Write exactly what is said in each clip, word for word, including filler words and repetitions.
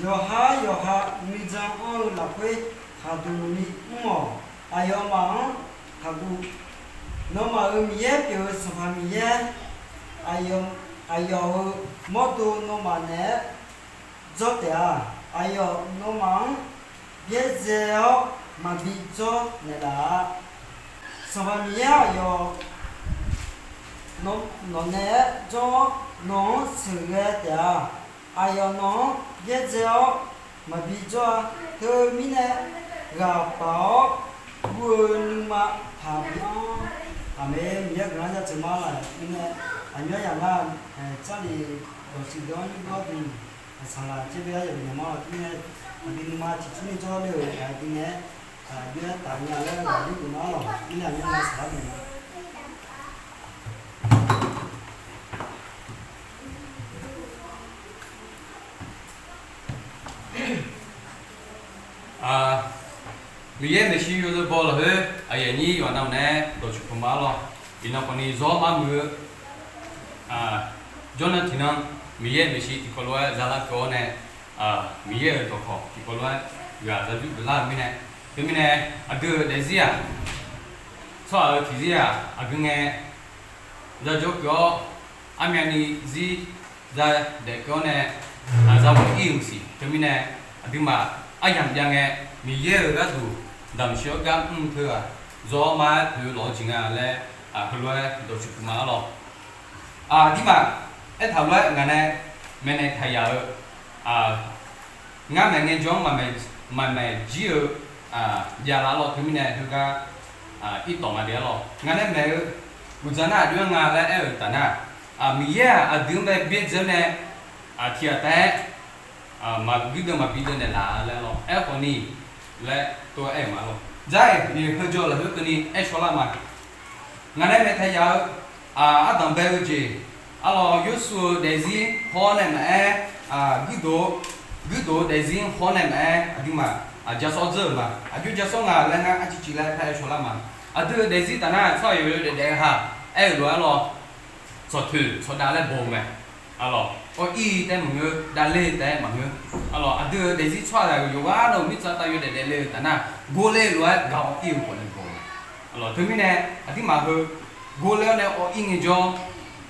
Yawqha yawqha nuijan anr-eu lafkhoer khaqduq ni mr-awq. Aqyawfmaf-anr khaqguv. Nawmaf-euq Miqyaer pyeuf-eu Sanqpaq Miqyaer, aqyawf-euq mawrdo nawmaf naeq-aer jawr taef-a. Aqyawf nawmaf-anr byaerdzae-awr maqbi jawr naeqlaf-a. Sanqpaq Miqyaer aqyawf nawq naeq-aer jawr-awr nawq-anr sheuqghae taef-a. Aqyawf nawq-anr byaerdzae-awr maqbi jawr-a. Teumirnae ghaq paf-awr guv-eu nuima taqbi anr. Aqmeq. Miqyaer guiqlanq jaceuq ma laq mirnae, aqnymr yaq nar, Jarlif dawqtsuif deuq-anr yurdawr dui, aqsaqlaq tser byaer yaq bifnaeq ma laq mirnae, aqdui nuima tiqcur ni jawrle-euq aqdui nae, aqjox-aer taf nya laer ghaq yurdui ma laq mirnae, aqnymr nar saqlar dui ma. Miqyaer maeqshi yawzeu baw lafkhoer aqyuif aqnyir yawqha navluf nae dawqtsuif puq ma-ar lawr. Iqnan khawfni zawr mar muiq-eu jawrnan tiqnan Miqyaer maeqshi tiqkawv lof-aer zalar keuv-awr nae, Miqyaer-euq dawqkawq tiqkawv lof-aer ghaq zabyur geuflar-euq mirnae, teumirnae aqdui-euq daefzir-aq, tsawrhaq-euq tiqzir-aq aqgeu ngae zajawr keuv-awr, armyavni zir zadaef keuv-awr nae, aqzaq mawf ir-euq siq. Teumirnae aqduimaf aryamq jav ngae, Miqyaer-euq gharduq damqshir-awr gar mr teughaq zawr mar-aer poeq-eu lawq-eu jeq nga laer, heulof-aer dawqtsuif puq ma-ar lawr. Aqdirmaf aertaq lof-aer ngaq nae maeqnaeq taq yaq-eu, ngar maeqngae jawr-anr maqmaeq jir-eu javlar lawr. Teumirnae heugar irdawq ma daef-ar lawr. Ngaq nae maeq-eu uqdzan nar aqjox-aer nga laer aer-euq taf nar, Miqyaer-aq aqdui-anr bae byaerdzae-awr nae, tiqghaq taef-aer maqguirdeuv maqbi deuv naeqlaf laer lawr. Aerkhawfni laer tov-aer aer-euq ma lawr. Dzar-iq heujawr lafkhoer keuvni aer shawrlar ma. Ngaq nae maeqtaq yaq-eu ardanq bae-eu jeq, arlawr Yorsuv-eu daefzir hawr nae maqaer, guirdof-eu daefzir hawr nae maqaer, aqduimaf jasawr dzeur-euq ma. Aqjox jasawr nga laer ngar arciqciv laer par aer shawrlar ma. Aqdui-euq daefzir taf nar tsawrhaq yawqyawq daefdaef-eu ha aer-euq lof-aer lawr, tsawqtoeq tsawqdav laer baw-eu mae. Arlawr awr ir taef-aer maqngeur, davler taef-aer maqngeur. Arlawr aqdui-euq daefzir tsawrhaq yawqghaq navluf mirtsaq tav yawdaef daefle-eu taf nar, gorler lof-aer gaq-awr ir-eu khawf nae baw-eu mae. Arlawr teumirnae aqdirmaf heu gorler-awr nae awr ir ngae jawr,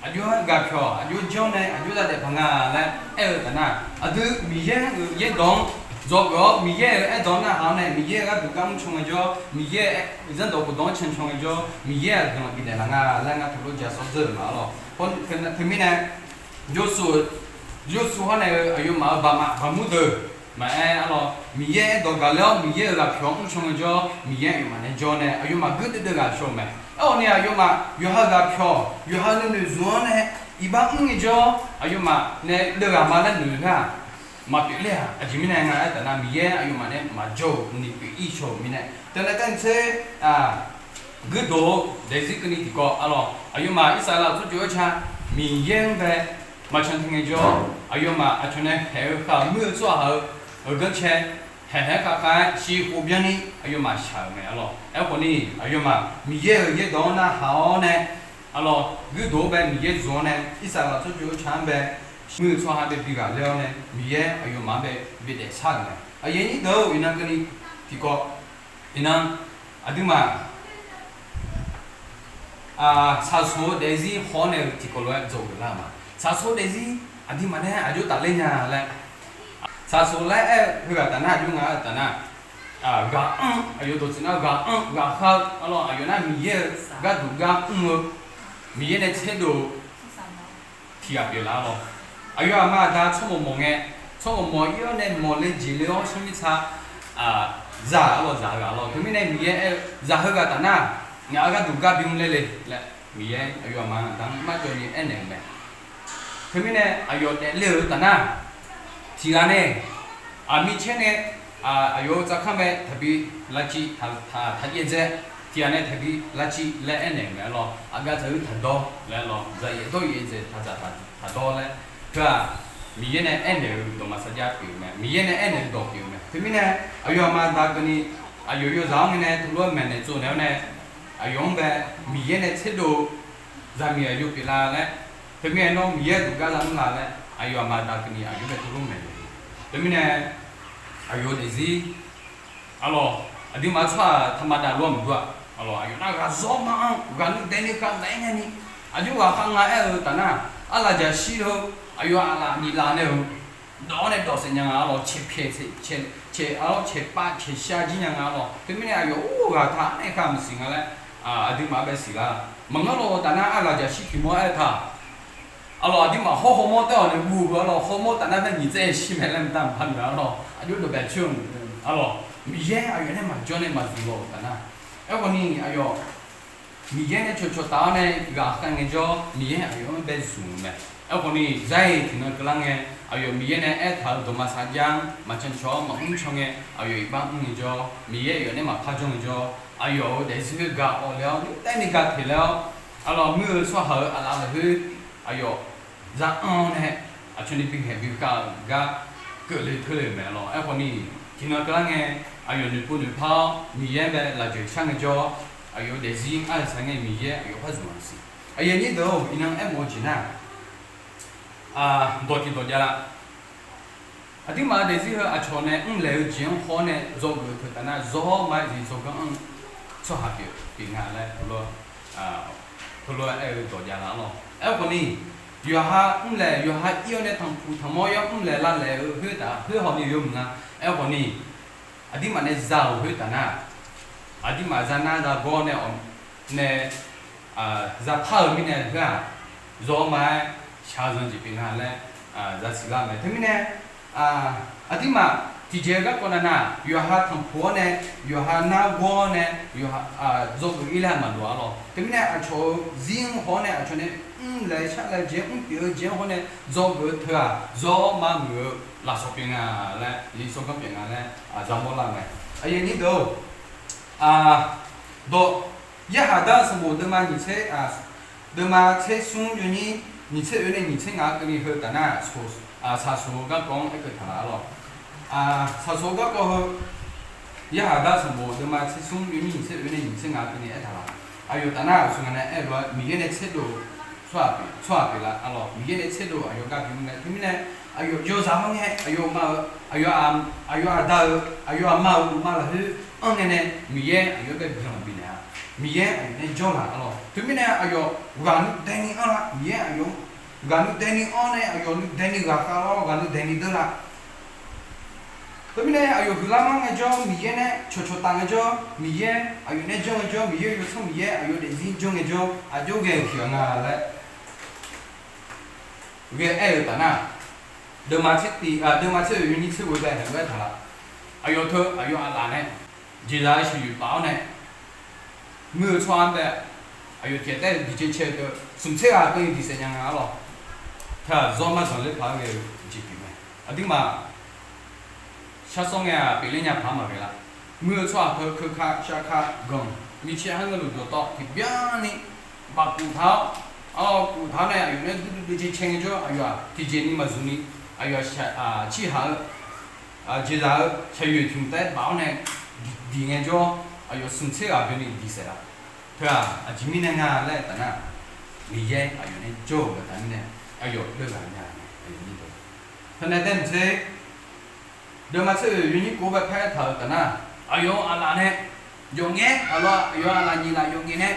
aqjox-aer ghaq pyawq, aqjox janr nae aqjox zadaef paq nga laer aer-eu taf nar, aqdui Miqyaer-euq yaerdawq-anr dzawgeuf-awr, Miqyaer-euq aerdawq narhaq-awr nae Miqyaer-euq gharduq gar mr caw ngae jawr, Miqyaer-euq zanrdawq khofdawq-anr can caw ngae jawr, Miqyaer-euq guiqlanq bifnaeq laf nga laer ngar taqlof jasawr dzeur-euq ma-ar lawr. Teumirnae Yorsuv, Yorsuv hawr nae-eu aqyawfmaf-euq baqmaf baqmur deuq maqaer, arlawr Miqyaer aerdawq gaqler-awr Miqyaer-euq ghaq pyawq-anr mr caw ngae jawr, Miqyaer aqyawfmaf nae jawr nae aqyawfmaf geur duidui ghaq shawr-eu mae. Aerkhawfni aqyawfmaf yawqha ghaq pyawq, yawqha nuinoeq zmq-anr nae iqbax mr ngae jawr, aqyawfmaf nae deuv ghaq ma laer noeq nar-aq, maqpyeuf ler-aq. Aqjeq mirnae nga aertaq nar, Miqyaer aqyawfmaf nae maqjawr-euq ni pyeuf ir shaw-euq mirnae. Teunae taef tser guirdof-eu daefzir keuvni tiqkawv, arlawr aqyawfmaf Irsaqleqlav tsawrjeuq-aer ca Miqyaer-anr bae maqcan taq ngae jawr, aqyawfmaf aqcawq nae khaeq-eu khav-euq muir-eu tsawrhaq-euq, euq ganrcae khaeq-aer khavkhav-aer shirkhof byanni aqyawfmaf shaq-euq mae, arlawr. Aerkhawfni aqyawfmaf Miqyaer-euq yaerdawq-anr narhaq-awr nae, arlawr guirdof-eu bae Miqyaer zmq-awr nae Irsaqleqlav tsawrjeuq-aer ca-anr bae muir-eu tsawrhaq bae bi ghaqler-awr nae Miqyaer aqyawfmaf-anr bae bi daefsar-euq mae. Aqyuif aqnyir deuq-or, iqnan keuvni tiqkawv, iqnan aqduimaf tsaqsoq-eu daefzir haw-awr nae-eu tiqkawv lof-aer dzawgeuf lar-euq ma. Tsaqsoq-eu daefzir aqduimaf nae aqjox tafler nya laer, tsaqsoq laer aer-eu heughaq taf nar aqjox nga-eu taf nar, ghaq anr-eu, aqyawf dawqtsuif nar ghaq anr-eu, ghaq khar-eu, arlawr aqyawf nar Miqyaer-euq gharduq gar mr-eu, Miqyaer nae tserdov-eu tiqghaq pyeuflar lawr. Aqyawf aqma aqda tsawrmawq mawf ngae, tsawrmawq mawf ir-awr nae mawq le jeq le-awr shar mirtsa zaq-a lawr, zaq-eu ghaq lawr. Teumirnae Miqyaer aer-eu, zaq heughaq taf nar ngaq-euq gharduq gar bimr ler le laer Miqyaer aqyawf aqma aqda-anr marjawv ni aernaeq-euq mae. Teumirnae aqyawf daefle-euq taf nar, tiqghaq nae aqmir caer nae aqyawf-euq tsavkanr mae taqbi lavciv taq, taqjaev dzae, tiqghaq nae taqbi lavciv laer aernaeq-euq mae, arlawr aqgaf dzaq-eu taqdawr laer, arlawr dzaqyaef dawryaef dzae taqdzaq taqdawr laer, heu-aq Miqyaer nae aernaeq-euq dawq maqsar jar pyeuf-eu mae. Miqyaer nae aernaeq-eu dawq pyeuf-eu mae. Teumirnae aqyawf aqma aqda keuvni aqyawf yawzaq-anr ngae nae teulof-aer maeqnaeq tsovnaeq-awr nae, aqyawf-anr bae Miqyaer nae tserdov-eu zaqmiq aqyawf pyeuflar laer, teumirnae nawr Miqyaer duq gar lar mr la laer aqyawf aqma aqda keuvni aqyawf-anr bae teulof maeqnaeq-eu Teumirnae aqyawf-eu daefzir, arlawq, aqduimaf-eu tsawrhaq taqmaqdaq lof-a maqdur-aq, arlawq, aqyawf nar ghaqzawr ma-anr ghaqnuiv daeni khav maqaer ngaeni, aqjox ghaq khav nga aer-eu taf nar, arlaq jaqshir heu, aqyawf aqlaf nyiq laf nae-euq dawq-awr nae dawq saef nya nga, arlawq, caeq pyaeq caeq, caeq, arlawq, caeq pav caeq sha jir nya nga, arlawq. Teumirnae aqyawf-or ghaq taq nae khav maqsiq nga laer, aqduimaf-anr bae siqlar. Maqngeur lof-eu taf nar, arlaq jaqshir tiq mawr aer-eu taq, arlawq, aqduimaf hawr hawmawr taer-awq nae guv-eu, arlawq, hawmawr taf nar bae nyiq tsaev shir mae laer mqtav mqpar nya, arlawq, aqjox dawqbae coer-eu, arlawq, Miqyaer aqyawf nae maqjawr nae maqzmq law-euq taf nar. Aerkhawf ni aqyawf Miqyaer nae cawqcawq taf-awr nae ghaq khav ngaejawr, Miqyaer aqyawf-anr bae zmq-eu mae. Aerkhawf ni zar-iq tiqnan keuvlar ngae, aqyawf Miqyaer nae aertaq-euq dawqma saqjax-anr maqcan cawq-awr maqmr caw ngae, aqyawf iqbax mr ngaejawr, Miqyaer aqyawf nae maqpar jawr ngaejawr, aqyawf-euq daefzir khoergar awv le-awr, nuitaev ni ga teq laer-awr, arlawq, muir-eu tsawrhaq-euq aqlaf lafkhoer aqyawf zar anr-awr nae, aqcawq ni bighae bikhav-euq gar keuvle teurle-euq mae, arlawq. Aerkhawf ni tiqnan keuvlar ngae, aqyawf noeqpov noeqpar-awr Miqyaer bae lafjeuq shar ngaejawr, aqyawf-euq daefzir arhaq saq ngae Miqyaer aqyawf par zmq-a siq. Aqyuif aqnyir deuq-or, iqnan aermawf-eu jeq nar, dawq tiq dawq javlar. Aqduimaf-eu daefzir heu aqcawq nae mrlaeq-eu jeq-anr haw-awr nae dzawgeuf-eu teu taf nar, zawr ma-aer jeq dzawganr anr-eu tsawrhaq pyeuf pyeuf nga laer heulof-aer aer-eu dawq javlar, arlawq. Aerkhawf ni yawqha mrlaeq, yawqha ir-awr nae tanqpuq tanqmawr yar mrlaeq lavlaeq-eu khoertaf khoer haw ni yawmuiq nga. Aerkhawf ni aqduimaf nae za-euq khoertaf nar, aqduimaf za nar za gawr nae, nae zapar-euq mirnae heu-aq, zawr ma-aer shaqzanq jeq pyeuf nga laer zaqsiq lar mae. Teumirnae aqduimaf tiqjeq-eu garkawv nav nar, yawqha tanqpuq-awr nae, yawqha nar gawr-awr nae, yawqha dzawgeuf ir laer maqloq, arlawq. Teumirnae aqcawq-euq zir-anr haw-awr nae aqcawq nae mrlaeq sharlaeq jeq-anr mrpyeuf-eu jeq-anr haw-awr nae dzawgeuf-eu teu-aq, zawr ma muiq-eu lafsawq pyeuf nga laer, tsawrganr pyeuf nga laer zamawr lar mae. Aqyuif aqnyir deuq-or, dawq yarhaq dar-eu sanqbof deuvma nyiq tser, deuvma tser smr yawnyir nyiq tser oe nae nyiq tser ngaq-anr keuvni heu taf nar, shaqsoq-eu garkawv-anr aerkeuv taq laf, arlawq. Shaqsoq-eu garkawv heu, yarhaq dar sanqbof deuvma tser smr yawnyir nyiq tser oe nae nyiq tser ngaq-anr keuvni aertaq laf. Aqyawf taf nar aqsur ngaq nae aer-eu lof-aer Miqyaer nae tserdov-eu tsawrhaq pyeuf, tsawrhaq pyeuf laf, arlawq, Miqyaer nae tserdov-eu aqyawf gar bimr mae. Teumirnae aqyawf yawzaq-awr ngae, aqyawf aqma-euq, aqyawf aqda-euq, aqyawf aqma-euq uqma lafkhoer anr ngae nae Miqyaer aqyawf-anr bae guiqlanq bifnaeq-a. Miqyaer aqyawf nae jawrlaf, arlawq. Teumirnae aqyawf ghaqnuiv daeni anr la, Miqyaer aqyawf-anr ghaqnuiv daeni anr nae aqyawf nuiv daeni ghaqkhav lawr, ghaqnuiv daeni deur la. Teumirnae aqyawf huiqlar manr ngaejawr, Miqyaer nae cawqcawq taf ngaejawr, Miqyaer aqyawf nae jawr ngaejawr, Miqyaer-eu yawsanr Miqyaer aqyawf daefzir jawr ngaejawr, aqjox ghae-eu tiq ghaq nga laer ghae aer-eu taf nar, deuvma tser tif, deuvma tser oe yawnyir tser ghoe bae haeq lof-aer taq laf. Aqyawf teu aqyawf aqlaf nae jeqzaq-eu shaqyoeq baf-awr nae muir-eu tsawrhaq-anr bae aqyawf tiq ghaq taef-aer diqcae cae-eu teu smq tser ghaq keuvni diqsaef nya nga, arlawq. Teu-aq, zawr marzanq ler paq-aer ghae-eu jeq pyeuf mae. Aqduimaf shar sawr ngae-aq pyeufler nya paq-anr maqghae lar. Muir-eu tsawrhaq teu keuka shaka ganq micaer har ngeur luf dawqtawv tiqbyan ni bafkuf taq-awr, arlawq, kuf taq-awr nae aqyawf nae duidui dui cae cae ngaejawr, aqyawf-aq tiqjeq ni maqzmq ni, aqyawf-aq ciqhaq-eu jeqzaq-eu shaqyoeq tiq hmq taef-aer baf-awr nae diq ngaejawr, aqyawf smq tser ghaq byanni diqsaef laf. Teu-aq, aqjeq mirnae nga laer taf nar, Miqyaer aqyawf nae jawr-euq baqda mirnae, aqyawf deuvghaq nya-eu mae. Teunae taef maqtser, deuvma tser oe yawnyir kov bae paer taq-euq taf nar, aqyawf-euq aqlaf nae yawf ngae, aqlaf, aqyawf aqlaf nyiq laf yawf ngae nae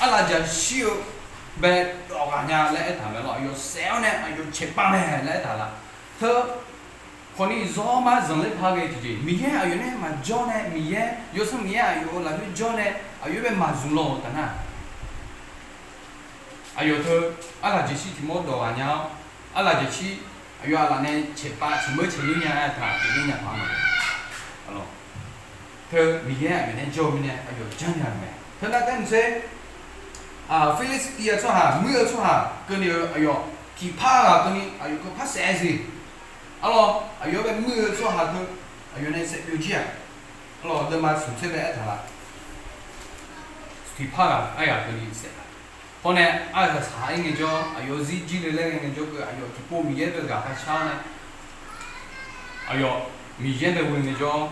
arlaf jaqshir-eu bae dawq ghaq nya laer aertaq mae, arlawq. Aqyawf saef-awr nae aqyawf caeqpav mae laer aertaq laf. Teu khawfni zawr marzanq ler paq ghae tiqjeq, Miqyaer aqyawf nae maqjawr nae, Miqyaer, yawsanr Miqyaer aqyawf-euq lafkhoer jawr nae aqyawf-anr bae maqzmq law-euq taf nar, aqyawf teu arlaf jaqshir tiq mawr dawq ghaq nya-awr, arlaf jaqshir aqyawf aqlaf nae caeqpav caeqmeur caeqnyoer nya-aer taq pyeufler nya paq-anr maqghae. Teu Miqyaer aqyawf nae jawr-eu mirnae aqyawf janrnya-euq mae. Teunae taef maqtser, Filistir-a tsawrhaq, muir-eu tsawrhaq keuvni-eu aqyawf tiqpar ghaq keuvni aqyawf keuv par saef-aer siq. Arlawq, aqyawf-anr bae muir-eu tsawrhaq teu aqyawf nae saef byovjir-aq, arlawq, deuvma smq tser bae aertaq laf. Tiqpar ghaq aryaq keuvni saef laf. Hawr nae aryaq saq-aer ngaejawr, aqyawf-eu zir jir le laer ghae ngaejawr keuv, aqyawf tiqpov Miqyaer bae ghaq par shar-awr nae, aqyawf Miqyaer bae ghoe ngaejawr,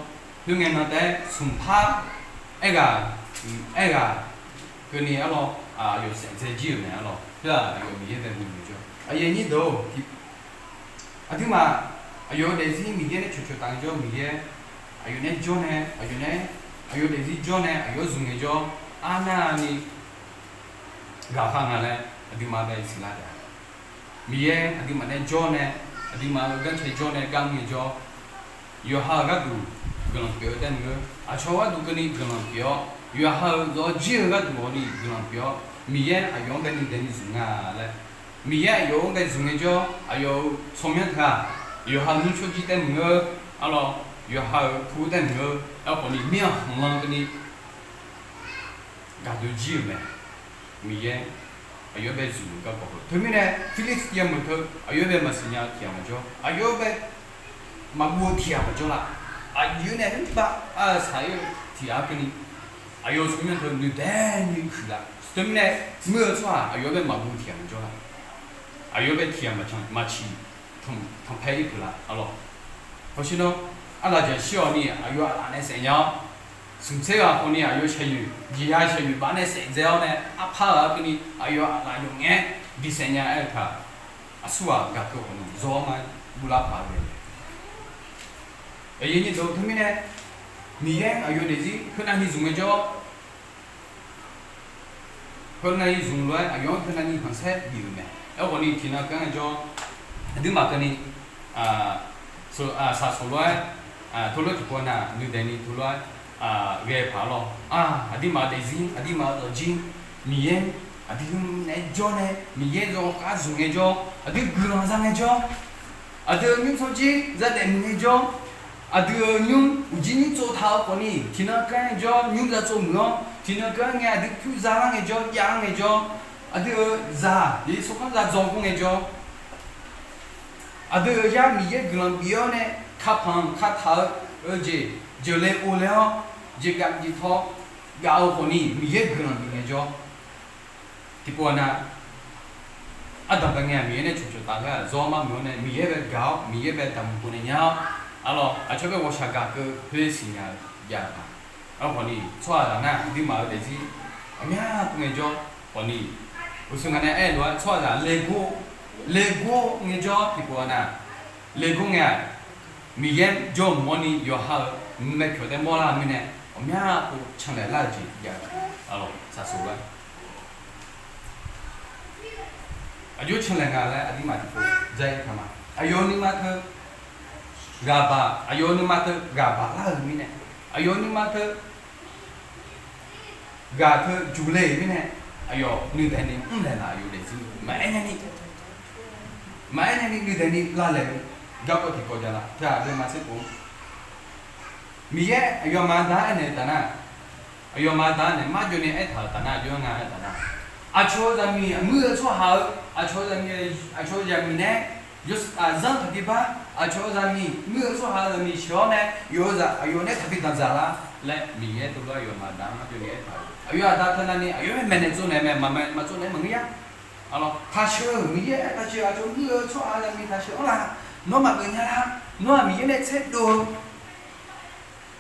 khoerngae nan taef-aer smqpar aerghaq, aerghaq keuvni arlawq, aqyawf saef dzae jir-euq mae arlawq. Khoer-aq, aqyawf Miqyaer bae ghoe ngaejawr, aqyuif aqnyir deuq-or, aqduimaf Aqyawf-eu daefzir Miqyaer nae cawqcawq taf ngaejawr, Miqyaer aqyawf nae jawr nae, aqyawf nae, aqyawf daefzir jawr nae aqyawf-anr zmq ngaejawr, arnavni ghaqkhav nga laer aqduimaf bae siqlar taef-a. Miqyaer aqduimaf nae jawr nae, aqduimaf-euq ganrcae jawr nae gar mr ngaejawr, yawqha-euq gharduq guiqlanq pyeuf-eu taef maqngeur. Aqcawq-eu gharduq keuvni guiqlanq pyeuf-awr, yawqha-euq zawqjir-eu gharduq hawni guiqlanq pyeuf-awr, Miqyaer aqyawf-anr bae nuidaeq ni zmq nga laer, Miqyaer aqyawf-anr bae zmq ngaejawr, aqyawf-euq tsawrmyanr taq-aq, yawqha-euq nymrcawr jir taef maqngeur, arlawr, yawqha-euq pu taef maqngeur, aerkhawfni mir-anr khanqlan keuvni gaqdoe jir-euq mae. Miqyaer aqyawf-anr bae zmq-eu garkawv heu. Teumirnae Filistir meuq teu aqyawf-anr bae maqsiq nya-eu tiq ghaq maqjawr, aqyawf-anr bae maqguv-eu tiq ghaq maqjawr laf. Aqyuif nae mr bar-eu saq-ir-eu tiq ghaq keuvni aqyawf-euq tsawrmyanr teu nuidaeq ni huiq laf. Teumirnae muir-eu tsawrhaq aqyawf-anr bae maqguv tiq ghaq maqjawr laf. Aqyawf-anr bae tiq ghaq maqcan maqciq tanqpae ir peuq laf, arlawr. Hawsher nawr, arlaqjaq shir-awq ni aqyawf aqlaf nae saef nya-awr, smq tser ghaq khawfni aqyawf shaqyoeq jeqya shaqyoeq baf nae saef dzae-awr nae, arpar ghaq-eu keuvni aqyawf aqlaf yawf ngae-aer bisaef nya-aer-eu taq, aqsurghaq gaqkeuv khawfni zawr-awr ma, guvlar paq-aer ghae-eu. Aqyuif nyir deuq teumirnae, Miqyaer aqyawf daefzir heunavni zmq ngaejawr, heunavni zmq lof-aer aqyawf-anr heunavni khanqsaer bif-euq mae. Aerkhawfni tiqnan keuv-anr ngaejawr, aqduimaf keuvni saqsoq lof-aer, teulof tiqpov nav nuidaeq ni teulof-aer ghae paq lawr. Aqduimaf-eu daefzir, aqduimaf-eu zawqjir, Miqyaer aqdui nae jawr nae, Miqyaer yawkhav zmq ngaejawr, aqdui guiqlanq za ngaejawr, aqdui-euq nymr tsawrjir zadaef muiq ngaejawr, aqdui-euq nymr uqjir nymr tsov taq-eu khawfni tiqnan keuv-anr ngaejawr nymr za tsov muiq-awr, tiqnan keuv-anr ngae aqdui pyur za lar ngaejawr, jav lar ngaejawr, aqdui-euq zaq Yeqsur Kali za dzaw gur ngaejawr, aqdui-euq yar Miqyaer guiqlanq bif-awr nae, kapanq kataq-eu jeq jeuqle ovle-awr, jeqgaf jeqtaw gaf-eu khawfni Miqyaer guiqlanq bif ngaejawr, tiqpov nav, ardanq bae ngae-aq Miqyaer nae cawqcawq taf-eu gar-aq zawr mar muiq-awr nae Miqyaer bae gaq-awr Miqyaer bae daqmuq pov nae nya-awr, arlawr, aqcawq bae ghawqshaq gaq keuv khoer siqnya-eu jav-eu paq. Aerkhawfni tsawrhaqzaq nar aqduimaf-eu daefzir ghawqmya pov ngaejawr khawfni, uqshoe nga nae aer-eu lof-aer tsawrhaqzaq legor, legor ngaejawr tiqpov nav, legor ngae-aq, Miqyaer jawr mq-awr ni yawqha-euq maeqpyawq tae mawrlar-eu mirnae, ghawqmya pov canlaeq lar-eu jeq jav-eu, arlawr, saqsoq lof-aer aqjox canlaeq nga laer aqduimaf tiqpov jav-ir taq ma. Aqyawf-eu nuima teu ghaq baq, aqyawf-eu nuima teu ghaq baq lar-euq mirnae, aqyawf-eu nuima teu ghaq teu juqle-euq mirnae, aqyawf nuidaeq ni mrlaeq laf, aqyawf daefzir maqaer nyani, maqaer nyani nuidaeq ni lavlaeq-eu garkawv tiqkawv jav laf. Teu aqdui maqtser pov Miqyaer aqyawfmaf-anr da-aer aernaeq-eu taf nar, aqyawfmaf-anr da-aer naeq marjawv ni aertaq-euq taf nar, aqjox-aer nga aer taf nar, aqcawq-eu zaqmiq muir-eu tsawrhaq-eu, aqcawq-eu zaqmiq, aqcawq-eu zaqmiq nae zanr taqbi bar, aqcawq-eu zaqmiq muir-eu tsawrhaq-eu zaqmiq sheuq-awr nae, yawf-eu zaq aqyawf nae taqbi danqdzaq lar laer Miqyaer teulof-aer aqyawfmaf da-anr marjawv ni aertaq-euq. Aqyawf aqda teunav ni aqyawf-aer maeqnaeq tsovnaeq mae, maqmaeq maqtsovnaeq maqngeur ya. Arlawr, taqsheuq-eu Miqyaer-aer taqsheuq, aqcawq muir-eu tsawrhaq-eu zaqmiq taqsheuq-anr laf, nawr maqgeuf nya lar, nawr-aq Miqyaer nae tserdov-eu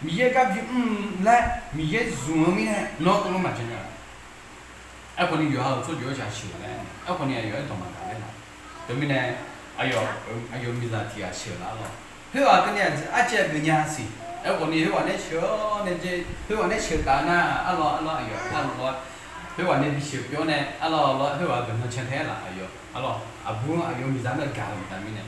Miqyaer gar bimr laer Miqyaer zmq-eu mirnae nawr teulof maqjan nya-a. Aerkhawfni yawqha-euq tsawrjeuq-anr shaq sheuq laer, aerkhawfni aqyawf-aer dawq maqgaq laer laf. Teumirnae aqyawf, aqyawf miqzaq tiq ghaq sheuq laf-a lawr. Khoerghaq keuvni aqjeq aqjeq geuf nya siq. Aerkhawfni khoerghaq nae sheuq-awr nae jeq, khoerghaq nae sheuq taf nar, arlawr arlawr aqyawf arlawr, khoerghaq nae bi sheuq pyawr nae arlawr arlawr khoerghaq-eu guiqlanq can tae-aer laf aqyawf arlawr aqbur-anr aqyawf miqzaq nae gaq-euq maqtaf mirnae.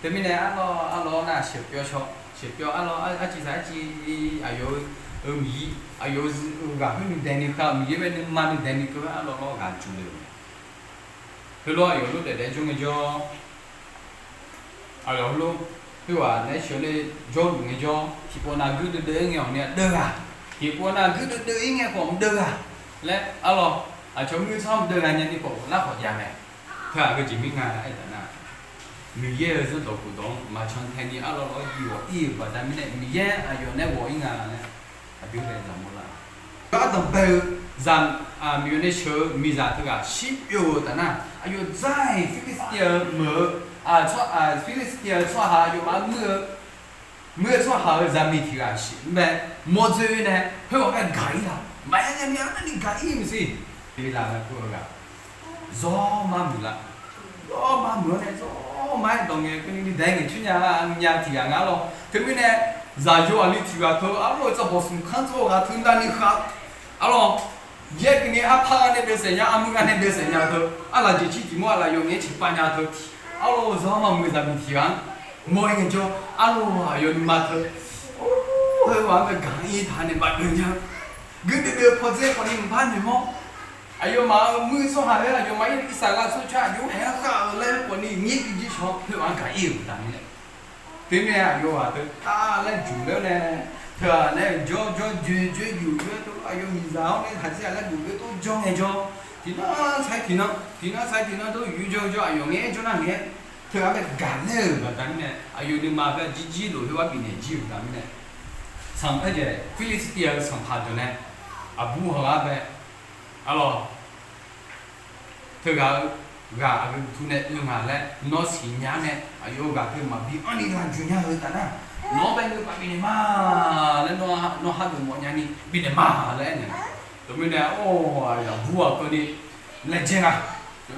Teumirnae arlawr arlawr nar sheuq pyawr shaw, sheuq pyawr arlawr arciv saq arciv aqyawf-eu, eu miqyaer aqyawf-eu ghaq khoer nuidaeq ni kar-eu Miqyaer bae nuima nuidaeq ni keuv-aer arlawr lawr ghaq juq le-euq mae. Heulof aqyawf lof daef daef jawr ngaejawr, aqyawf heulof khoerghaq nae sheuq le jawrluf ngaejawr, tiqpov nav guirdeuv deuv-ir ngae awq ni-a deuv ghaq, tiqpov nav guirdeuv deuv-ir ngae khawf mqdeuv ghaq laer arlawr, aqcawq muir-eu tsawrhaq mqdeuv ghaq nyani khawf lar khawf jav mae. Teughaq heujeq mir nga aer taf nar, Miqyaer-euq zanrdawq khofdawq-anr maqcan tae ni arlawr lawr jiv ghawq ir-euq baqda mirnae Miqyaer aqyawf nae ghawq ir nga laer aqdui-anr bae zaqmawr lar. Ardanq bae-eu zaq, Miqyaer nae sheuq-eu miqzaq teughaq shir byov-euq taf nar, aqyawf dzar-iq Filistir-eu meuq-eu, Filistir-eu tsawrhaq aqyawfmaf muir-eu, muir-eu tsawrhaq-euq zaqmiq tiq ghaq shir mae, mawrdzoer nae khoerghaq nae gaq-ir laf. Maqaer nya ni arnavni gaq-ir maqsiq. Dela laer kur-eu ghaq zawr mar muiq lar. Zawr ma muiq-awr nae zawr ma-aer dawq ngaeq keuvni ni dae ngaeq coer nya nya tiq ghaq nga arlawr. Teumirnae zaqyo aqli tiq ghaq teu arlawr-eu tsawrhaq bawq smq kanr tsawrhaq ghaq teu navni khav arlawr. Yaer keuvni arpar-a nae daesaef nya, armur-a nae daesaef nya teu, arlaqjeq cir tiq mawr aqlaf yawf ngaeq-aer ciqpav nya teu, arlawr-eu zawr ma muiq zaqmiq tiq ghaq-anr mawr-ir ngaejawr, arlawr aqyawf nuima teu, or, heu-aq-anr bae gaq-ir taq nae bafdov nya. Gui deuv deuv pawdzer khawfni mqpar noeqmawr. Aqyawfmaf-euq muir-eu tsawrhaq-aer aqyawfmaf-ir irsaqlav tsawrcar aqjox haeq-anr khav-eu laer khawfni nyir bijir shawr, heu-aq gaq-ir-euq baqda mirnae. Teumirnae aqyawfghaq teu taq laer juq laer nae, teu-aq nae jawr jawr joe joe juq joe teu aqyawf miqzaq-awr nae haqjir-aq laer bof-eu tov jawr ngaejawr, tiqnan sar-ir tiqnan, tiqnan sar-ir tiqnan tov yuf jawr jawr aqyawf ngaeq-aer jawrnar ngaeq-aer, teu-aq bae gaq laer-euq baqda mirnae aqyawf nuima bae jirjir lof khoergar bifnaeq jir-euq baqda mirnae, sanq aer jeq Firstiftaev-eu sanqpaq deuq nae aqbur hawghaq bae arlawr, teughaq-eu ghaq aqgeu tmr nae oe nga laer nawr siqnya nae aqyawf-eu ghaq teu maqbi anrni laqjuq nya-eu taf nar, nawq-anr bae ngeur paf bifnaeq ma laer nawr hageuf mawf nyani bifnaeq ma laer aernaeq. Teumirnae or, aqbur-aq keuvni laejae nga.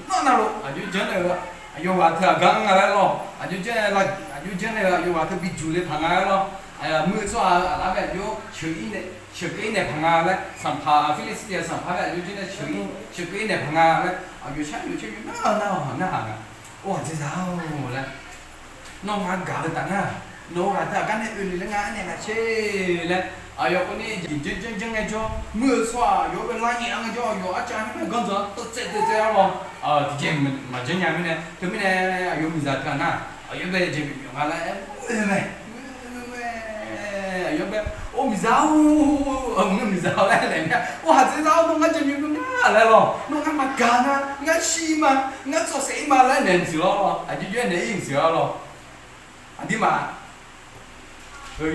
Nawr navluf aqjox janr nae-eu aqyawf ghaq teu aqgar nga laer lawr, aqjox janr nae-eu aqyawf ghaq teu bijuq le paq nga laer lawr, muir-eu tsawrhaq-eu aqlar bae aqjox sheuq-ir nae sheuqkeuv-ir naeq paq nga laer, sanqpaq Firstiftaev-eu sanqpaq bae aqjox janr nae sheuq-ir sheuqkeuv-ir naeq paq nga laer, aqyawf shar yawq caer yawq nar-eu nar-awq narhaq nga. Or, haqdzaeq za-or laer, nawr ngar gaq-eu taf nar, nawq-eu ghaq teu aqgar nae oe le laer ngar aernaeq lafsher laer, aqyawf keuvni jeq janr janr janr ngaejawr, muir-eu tsawrhaq aqyawf-anr bae lar nyaef-a ngaejawr, aqyawf arcav-anr nae ganrdzaq-anr teuvtsaev teuvtsaev-awr lawr, tiqjeq maqjanr nya mirnae, teumirnae aqyawf miqzaq teu-aq nar, aqyawf bae jeq bif myawf nga laer aer-eu mae. Aqyawf bae, or miqzaq-or, ngeur miqzaq-awr laer laeq mir-a, or haqdzaeq za-or, nawr ngar jeq bif myawf nga laer lawr, nawr ngar maqgaq nga, ngar shir ma, ngar tsawqsaef-ir ma laer naeq maqsiq lawr, aqjox jov-aer naeq-ir maqsiq-a lawr. Aqdirmaf-eu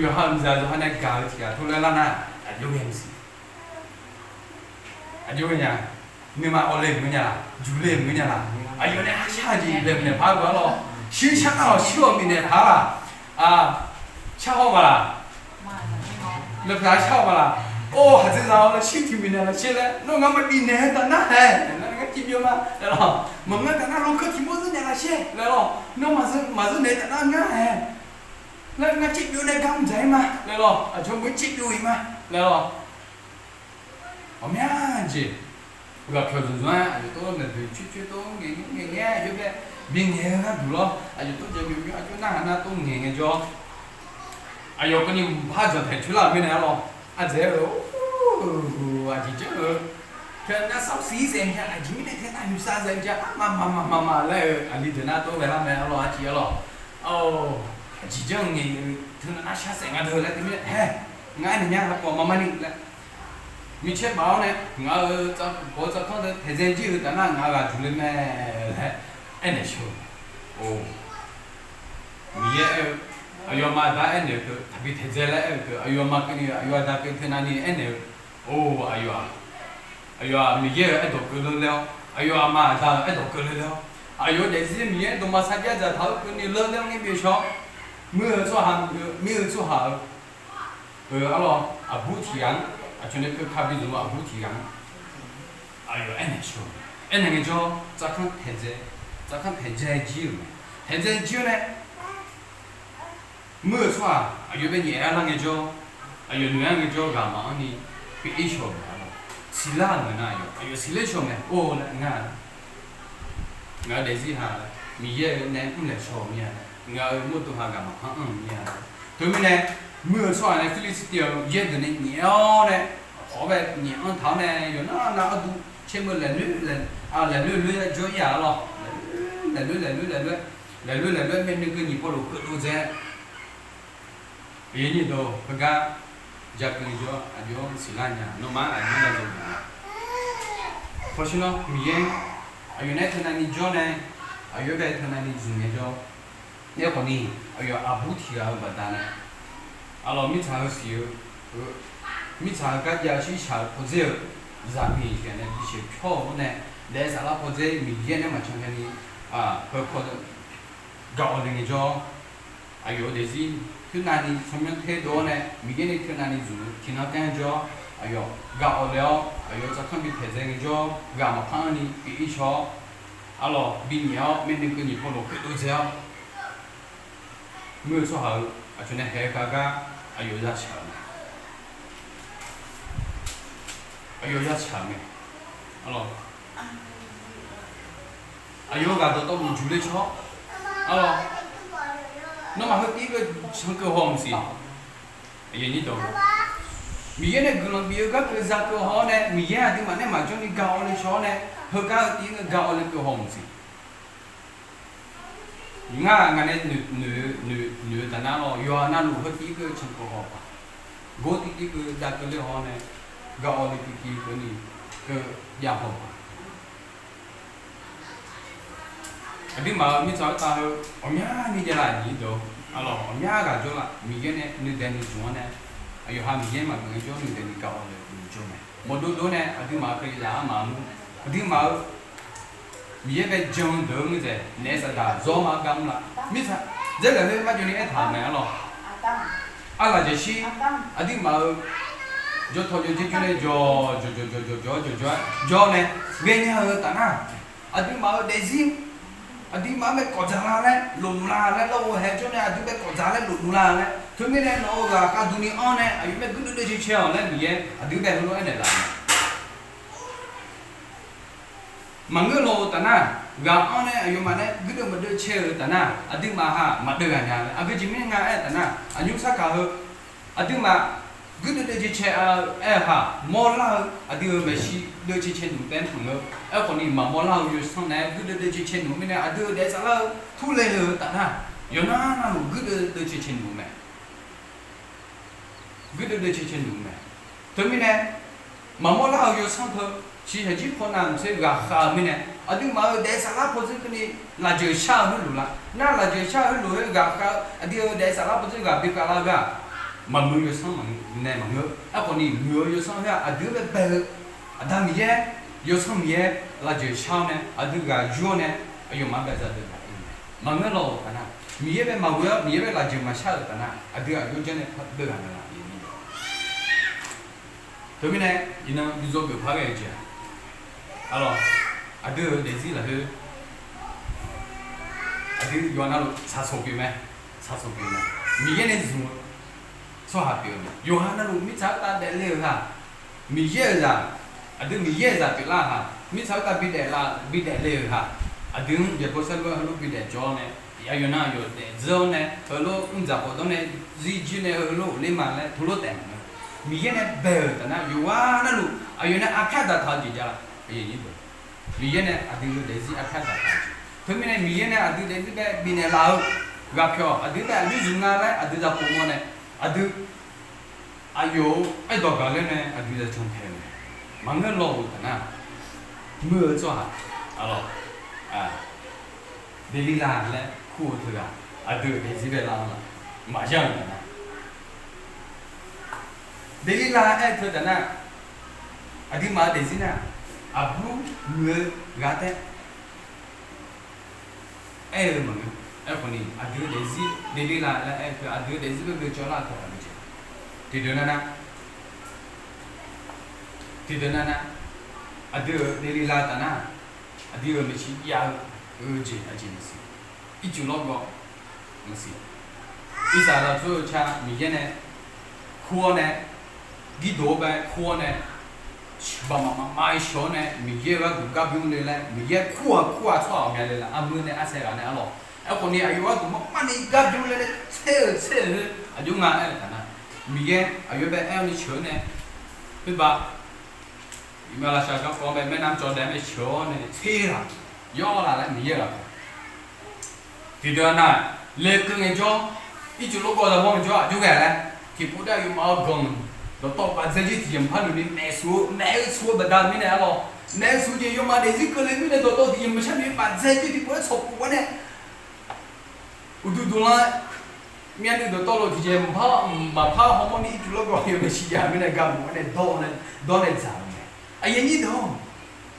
yawqha-euq miqzaq yawqha nae gaq-eu tiq ghaq tov laer lar nar, aqjox ghae maqsiq. Aqjox ghae nya, nuima awv le maqngeur nya laq, juq le maqngeur nya laq, aqyawf nae arshar-eu jeq laeqhmq naeq paq-aer gaq-ar lawr, shir shar nar-awq shir-awq bifnaeq paq-a laq, shar haw ma laq, laeqhmq-a shar haw ma laq, or haqdzaeq za-awr laer shir tiq bifnaeq lafsher laer, nawr ngar maqbifnaeq-eu taf nar hae, ngar tiv byov ma laer lawr, maqngeur taf nar lawkeuv tiq mawr zeur naeq lafsher laer lawr, nawr maqzeur naeq taf nar ngar hae laer, ngar caev byov nae gar mr dzaq-ir ma laer lawr, aqcawq meuq caev byov-iq ma laer lawr. Ghawqmya jeq ghaqpyawq zmqzmq-aer aqyawf tov naeq boeq coer coer tov ngaeq ngaeq ngaeq-aer aqyawf bae bingaeq-eu gharduq lawr, aqyawf tov jeq byov byov aqjox narhaq nar tov ngaeq ngaejawr, aqyawf keuvni mqpar dzanqtaeq coer lar-euq mirnae-a lawr, ardzaeq-aer-eu, aqjeq janr-eu, teu nar sar siq-ir saef mya, aqjeq mirnae teu nar huiqsav saef mya, arma ma ma ma ma laer-eu aqli deuq nar tov ghae lar mae-a lawr, arciv-a lawr. Aqjeq janr-eu ngaeq-eu teu nar shar saef nga deuq laer teumirnae hae, ngar aernaeq nya-a pawf ma mar ni laer, micaer baf-awr nae ngaq-euq tsawrkawv-eu tsawrkanr deuq taeqdzae jir-eu taf nar ngaq-euq ghaq juq le mae laer aernaeq sheuq-eu. Or, Miqyaer aer-eu, aqyawfmaf aqda aernaeq-eu teu taqbi taeqdzae laer aer-eu teu aqyawfmaf keuvni aqyawf aqda keuv teu navni aernaeq-eu, or, aqyawf-aq, aqyawf-aq Miqyaer-euq aerdawq keuvle ler-awr, aqyawf aqma aqda-euq aerdawq keuvle ler-awr, aqyawf daefzir Miqyaer dawqma sarjax dzaqtaq-eu keuvni ler ler-awr ngaer byae shaw-awr, muir-eu tsawrhaq, mir-eu tsawrhaq-eu, eu, arlawr, aqbur tiq ghaq-anr, aqcawq nae keuv ka bi zmq-eu aqbur tiq ghaq-anr, aqyawf aernaeq shawr-eu, aernaeq ngaejawr, tsavkanr taeqdzae, tsavkanr taeqdzae jir-euq mae. Taeqdzae jir-awr nae, muir-eu tsawrhaq aqyawf bae nyaef-aer lar ngaejawr, aqyawf noeq-aer ngaejawr ghaq maqanr ni pyeuf-ir shaw-euq mae. Arlawr, siqlar-euq mae nar, aqyawf siqler shaw mae. Or laer ngar Ngaq-eu daefzir ha, Miqyaer-euq nae mrlaeq shaw-eu mir-a, ngaq-euq mawrdo ha ghaq maqpanr anr-euq mir-a. Teumirnae, muir-eu tsawrhaq nae Firstiftaev-euq yaer deuq nae nyaef-awr nae, khawf-awr bae nyaef anr taq-awr nae yawqnar nav arduq caermeuq laeqloer, laeqloer loer jawr-ir-aq arlawr, laeqloer laeqloer laeqloer, laeqloer laeqloer mae nuikeuv nyiq paw lof keuvdov dzae Aqyuif nyir deuq-or, heugar ja keuvni jawr, aqjox-anr siqlar nya, nawmaf-anr aqjox-anr ya dzaeq nya. Pawshir nawr Miqyaer aqyawf nae teu navni jawr nae, aqyawf-aer bae teu navni zmq ngaejawr, aerkhawf ni, aqyawf aqbur tiq ghaq-eu baqdanae, arlawr mirtsaq heu siq-eu, mirtsaq heu gar jav shirshaq-eu pawdzer-eu, zaqmiq tiq ghaq nae bisheuq pyawr-euq nae, daef saflar pawdzer Miqyaer nae maqcan kani, heu paw gaq-awq le ngaejawr, aqyawf-eu daefzir teu navni tsawrmyanr ter dov-awr nae, Miqyaer nae teu navni zmq-eu tiqnan taer-anr jawr-awr, aqyawf gaq-awq le-awr, aqyawf-eu tsavkanr bi taeqdzae ngaejawr, ghaq maqpanr-anr ni pyeuf-ir shaw-awr, Arlawq, bi nyaef-awr myavnuiv keuv nyiq paw lafkhoer dov dzae-awr, muir-eu tsawrhaq-eu aqcawq nae haeq-eu khav gar aqyawf ya tsaq-euq mae. Aqyawf ya tsaq-euq mae. Arlawq, aqyawf-eu ghaq dawqtawvluf juq le caw-awr, arlawq, nawmaf heu tiv-ir keuv cankeuv haw maqsiq. Miqyaer nae guiqlanq bif-eu gar keuv za keuv haw-awr nae, Miqyaer aqduimaf nae maqjawr ni ga awv le caw-awr nae, heugar heu tiv-ir keuv ga awv le keuv haw maqsiq. Ngar ngaq nae noeq, noeq-eu taf nar lawr, yawqha navluf heu tiv-ir keuv cankeuv haw paq. Gor tiv-ir keuv dav keuv ler haw-awr nae, ga awv le tiv-ir keuv ni keuv jav haw paq. Aqduimaf-euq mirtsaq khoertav heu ghawqmyani jav laf nyiq deuq, arlawq, ghawqmya ghaq jawr laf. Miqyaer nae nuidaeq nuijmq-anr nae, aqyawf ha Miqyaer maqgeuf-aer jawr nuidaeq ni ga awv le-eu jawr mae. Mawqdov dov nae aqduimaf-euq kalizaq armaf mr, aqduimaf-eu Miqyaer bae jan-eu deuq-eu ngeur dzaeq naef saqdaq zawr ma gar mr laf. Mirtsaq dzaerlaf khoer marjawv ni aertaq-euq mae, arlawq. Arlaqjaqshir, aqduimaf-euq jawrtaw jawrjer jawr nae jawq jawq jawq jawq jawq jawq jawr-aer jawr nae ghaenya-eu taf nar, aqduimaf-euq daefzir aqduimaf-anr bae kawf dzaq la laer lofnuq la laer, lawr-eu hae jawr nae aqdui bae kawf dzaq laer lofnuq la laer, teumirnae nawq-euq ghaq khavduq ni anr nae aqyawf bae guirdeuv deuv cae cae-awq laer Miqyaer aqdui bae heulof-aer naeqlaf-euq mae. Maqngeur lawq-eu taf nar, ghaq anr nae aqyawfmaf nae guirdeuv maqdeuv cae-euq taf nar, aqduimaf ha maqdeuv ghaq nya laer. Aqgeu jeq mirnae nga aer-eu taf nar, aqnymr sarkaq heu aqduimaf guirdeuv deuv cae cae-eu aer-eu ha, mawrlar-eu aqdui-euq maeqshi deuv cae cae nmr taef-aer tanq-eu. Aerkhawf ni maqmawrlar-eu yawsanr naeq-aer guirdeuv deuv cae cae nmr mirnae, aqdui-euq daef saflar-eu turle le-eu taf nar, yawqnar navluf guirdeuv deuv cae cae nmr mae. Guirdeuv deuv cae cae nmr mae. Teumirnae maqmawrlar-eu yawsanr teu, shiqshaq jir paw navmaqtser ghaqkhav-eu mirnae, aqduimaf-euq daef saflar pawdzer keuvni lafjeuq shar-eu heulof la. Nar lafjeuq shar-eu heulof-aer ghaqkhav-eu aqdui-euq daef saflar pawdzer ghaq bi khav lar-eu gar, maqmuiq-eu yawsanr maqnae maqngeur. Aerkhawf ni muiq-eu yawsanr heu-aq aqdui-anr bae bae-eu Aqda Miqyaer, yawsanr Miqyaer lafjeuq shar-awr nae aqdui ghaq yur-awr nae, aqyawfmaf-anr bae za deuv ghaq ir-eu mae. Maqngeur lawq-eu taf nar, Miqyaer bae maqghoe-awr Miqyaer bae lafjeuq maqshar-euq taf nar, aqdui aqjox janr nae deuv ghaq naeqlaf-eu Teumirnae iqnan bi dzawgeuf par ghae-eu jeq-aq, arlawq, aqdui-euq daefzir lafkhoer aqdui yawqha navluf tsaqsawq pyeuf mae, tsaqsawq pyeuf mae. Miqyaer nae zmq-eu tsawrhaq pyeuf-eu mae. Yawqha navluf mirtsaq khoertav daefle-euq ghaq, Miqyaer-euq zaq, aqdui Miqyaer-euq zaq pyeuflar-euq ghaq, mirtsaq khoertav bidaef la, bidaef le-euq ghaq, aqdui-anr jeq bawsaerlof-aer heulof bidaef jawr-awr nae, aqyawf nar aqyawf daefzir-awr nae heulof mr dzaq khawf dawr nae zir jir nae heulof ghofler ma laer teulof taef maqngeur. Miqyaer nae bae-euq taf nar yawqghaq navluf aqyawf nae arpyar daqtaq-eu jeq jav-a. Miqyaer nae aqdui-euq daefzir arpyar daqtaq-eu jeq. Teumirnae Miqyaer nae aqdui daefzir bae bifnaeq laf-eu ghaq pyawq aqdui bae aqjox zmq nga laer aqdui za pov mawr nae, aqdui aqyawf-euq aerdawq gaq ler nae aqdui za can tae-eu mae. Maqngeur lawq-euq taf nar, muir-eu tsawrhaq, arlawq, Deqliqlaq laer kur-eu teughaq aqdui-euq daefzir bae lar-anr laf maqya-euq taf nar, Deqliqlaq aer-eu teu taf nar, aqduimaf-euq daefzir nar, aqbur muiq-eu ghaq taef aer-eu maqngeur. Aerkhawf ni aqdui-euq daefzir Deqliqlaq laer aer-eu teu aqdui-euq daefzir bae bae cawvlar-eu teu aqdui jeq tiqdeuq nar nar, tiqdeuq nar nar, aqdui-euq Deqliqlaq taf nar, aqdui-euq maeqshi jav-eu jeq aqjeq maqsiq. Ircuf lawrgawv maqsiq. Irsaqleqlav tsawrhaq-eu ca Miqyaer nae kur-awr nae, Girdof-anr bae kur-awr nae, baqmaf mafma-aer sheuq-awr nae Miqyaer-euq gharduq gar bymr le laer Miqyaer kur-aq kur-aq tsawrhaq ghawqmya le laf armur nae arsaer ghaq nae arlawq. Aerkhawf ni aqyawf gharduq maqpar ni gar bymr le laer tser-euq tser-euq heu aqjox nga aer-eu taf nar, Miqyaer aqyawf bae aer-awr ni sheuq-awr nae, khoerbaq iqmalavshav garkawv-anr bae maernmr cawv daef-anr bae sheuq-awr nae tser-aq, yawr laf laer Miqyaer ghaq tiqdeuq nar, laeqkeuv ngaejawr, ircuf lawrgawv zaqmawr ngaejawr aqjox ghae laer tiqpov daef aqyawfmaf-euq ganq dawqtawv baqdzae jir tiqjeq maqpar noeq ni maef suf-eu, maef-eu suf-eu baqda mirnae arlawq. Maef-eu suf jeq yawmaf daefzir keuvle mirnae dawqtawv tiqjeq maqshar noeq ni baqdzae jir tiqpov-aer tsawqpuf-awr nae, uqduq duqlanr myavnuiv dawqtawvluf tiqjeq maqpar, maqpar hawmawr ni ircuf lawrgawv yawf nae siqjav mirnae gar mq-awr nae dawr-awr nae, dawr nae dzaq-eu mae. Aqyuif aqnyir deuq-or,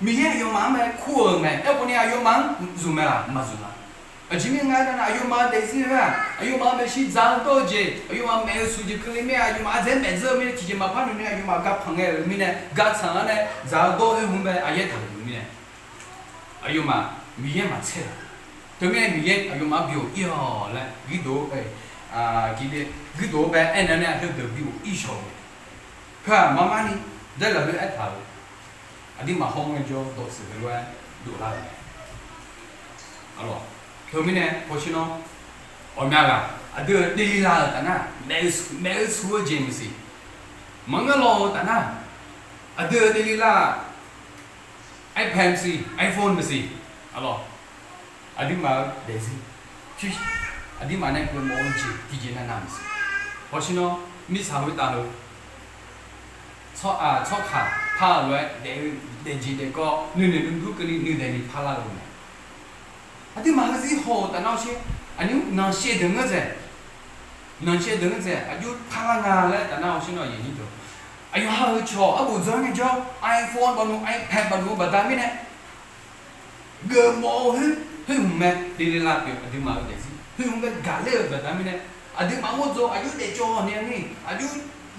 Miqyaer aqyawfmaf-anr mae kur-euq mae. Aerkhawf ni aqyawfmaf-anr zmq mae laf maqzmq la. Aqjeq mirnae nga aernar, aqyawfmaf-euq daefzir-aq, aqyawfmaf-euq maeqshi dzaq-eu dawr-eu jeq, aqyawfmaf maef-eu suf jeq keuvle mir-a, aqyawfmaf aqdzaeq-aer maef dzeur-eu mirnae tiqjeq maqpar noeq ni aqyawfmaf garpanq ngae-euq mirnae, gartsanq-anr nae dzaq-eu dawr-eu oermr bae aqyaer taqnoeq mirnae, aqyawfmaf Miqyaer maqtser-a. Teumirnae Miqyaer aqyawfmaf-anr bi ghofir-awq laer guirdeuq-eu, guirdeuq-eu bae aernaeq-aer nae heudeuq bi ghofir shawq-eu. Heu-aq marmarni daer lafkhoer aertaq-euq, aqduimaf hawmawr-aer jawr dawqtsuif heulof-aer dovlar-euq mae. Teumirnae hawsher nawr, ghawqmya ghaq aqdui-euq Delilah-euq taf nar, maeq-eu maeq-eu su-eu jeq maqsiq, maqngeur law-eu taf nar, aqdui-euq Delilah-aq, iPad maqsiq, iPhone maqsiq, aqlawq, aqduimaf-eu daefzir, aqduimaf nae geufmawf-eu jeq tiqjeq navnav maqsiq. Hawsher nawr, mirtsaq khoertav heu tsawrhaq tsawrkaq par-eu lof-aer daef-eu daefjeq daefkawv nuinoeq nuidur keuvni nuidaef ni parlar-eu mae. Aqduimaf heuzir haw-euq taf nar hawsher, aqnymr nanqshaev deuq ngeur dzaeq, nanqshaev deuq ngeur dzaeq aqjox parlar nga laer taf nar hawsher nawr, aqyuif aqnyir deuq, aqyawf ha-euq cawq arbof dzanr ngaejawr, iPhone baqnu, iPad baqnu-eu baqda mirnae, geufmawf-eu khoer, khoer hmq mae. Delilah pyeuf aqduimaf-eu daefzir khoer hmq bae gaqler-euq baqda mirnae, aqduimaf-anr ghoer dzaw aqjox daefcawv nae ni, aqjox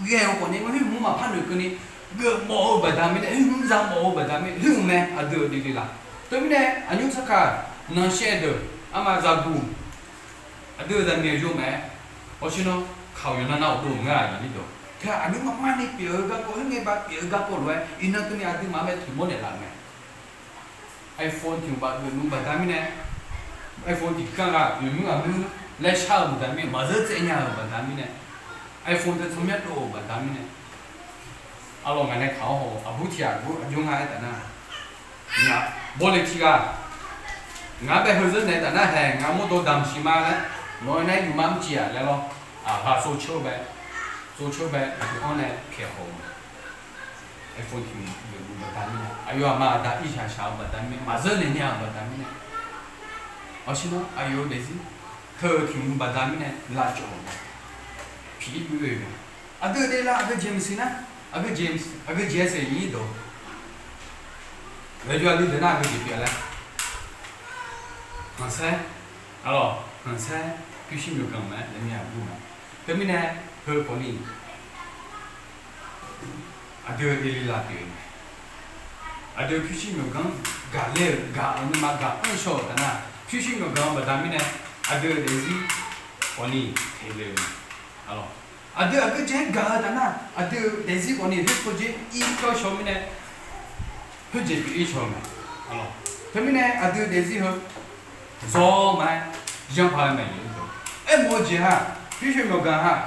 ghae-eu khawf nae ngar khoer hmq maqpar noeq keuvni, geufmawf-eu baqda mirnae, khoer hmq za mawf-eu baqda mirnae, khoer hmq mae aqdui-euq Delilah. Teumirnae aqnymr tsawrkaq nanqshaev deuq, arma zaqguq, aqdui-euq zaqmiq-eu yawmaeq-aer, hawsher nawr, kaq-awq yawqnan nar-awq dov-euq ngar-aq, aqnyir deuq, teu aqnymr marmarni pyeuf-eu garkawv, khoerngae ba pyeuf-eu garkawv lof-aer iqnan keuvni aqduimaf-anr bae toeqmawr naeqlaf-eu mae. iPhone tiq hmq baf geufnu-eu baqda mirnae, iPhone tiq kanr ghaq yawqnymr ghaq muir laer shar-eu baqda mirnae, maqzeur tsaev nya-euq baqda mirnae, iPhone teu tsawrmyanr dov-euq baqda mirnae, arlawq ngaq nae kaq-awr haw-eu aqbur tiq ghaq aqjox nga aer taf nar, ngaq bawle tiq ghaq, ngaq-anr bae heuzeur naeq taf nar haeq, ngaq mawrdo damq siq ma laer, nawq-eu nae yufma mrciq-aq laer lawr, aqha tsovceuq bae, tsovceuq bae aqdui-anr nae pyaeq haw-eu mae. iPhone tiq hmq geufnu-eu baqda mirnae, aqyawf aqma aqda irshaq shaq-eu baqda mirnae, maqzeur naeq nya-euq baqda mirnae, hawsher nawr, aqyawf-eu daefzir teu-eu tiq hmq baqda mirnae lavcawv-eu mae. Piq ir bui oe mae. Aqdui-euq Delilah aqgeujeq maqsiq nar, aqgeujeq, aqgeujeq-aer saef-ir dawq, laejae aqdui deuq nar aqgeujeq pyeuf laer, khanqsaer, arlawq, khanqsaer pyurshuir myawqganq mae laer mir-a gur mae. Teumirnae, heu khawfni aqdui-euq Delilah pyeuf-eu mae. Aqdui pyurshuir myawqganq-anr gaqler-euq, gaq-euq nuima gaq-anr shaw-euq taf nar, pyurshuir myawqganq-eu baqda mirnae, aqdui-euq daefzir khawfni teq le-eu mae. Aqdui aqgeujeq-aer gaq-eu taf nar, aqdui-euq daefzir khawfni khoer pawdzer ir kawr shaw mirnae, khoerjeq pyeuf ir shaw-eu mae. Teumirnae aqdui-euq daefzir heu zawr ma-aer yanr paq-aer mae. Aermawf-eu jeq haq, pyurshuir myawqganq haq,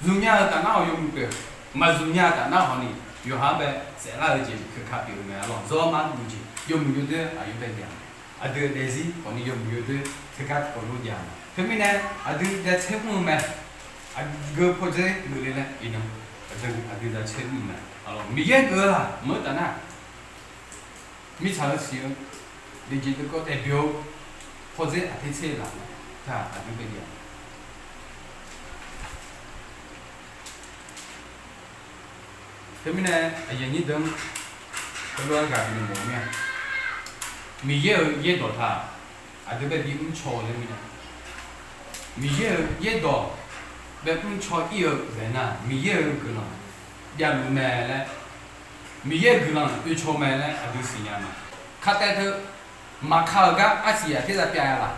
zmqnya-eu taf nar-awq yawmuiq pyeuf, maqzmqnya-eu taf nar hawni, yawqha-anr bae saeflar-eu jeq keuka pyeuf-eu mae. Arlawq, zawr ma-aer muiq jeq yawmuiq yawdoer aqyawf bae jav-a. Aqdui-euq daefzir khawfni yawmuiq yawdoer teugar tiqkawv lof jav-a. Teumirnae aqdui daefcaer mr-eu mae. Aqgeu pawdzer geufle laer iqnan aqdui daefcaer mr-eu mae. Arlawq, Miqyaer geuf-eu laq maqngeur taf nar, mirtsaq-eu siq-eu, daefjeq daefkawv daefbyov-eu pawdzer aqter tser laf-a, taq aqdui bae jav-a. Teumirnae aqyuif aqnyir deuq-anr heulof-aer ghaq bimawf mir-a. Miqyaer-euq yaerdawq taq aqdui bae bimr caw-eu laer mirnae, Miqyaer-euq yaerdawq bae mr caw ir-eu bae nar, Miqyaer-euq guiqlanq javluf mae laer, Miqyaer-euq guiqlanq oecaw mae laer aqdui siqnya ma. Kataev teu, maqka-euq gar arsiq aqter za pyav-a laq?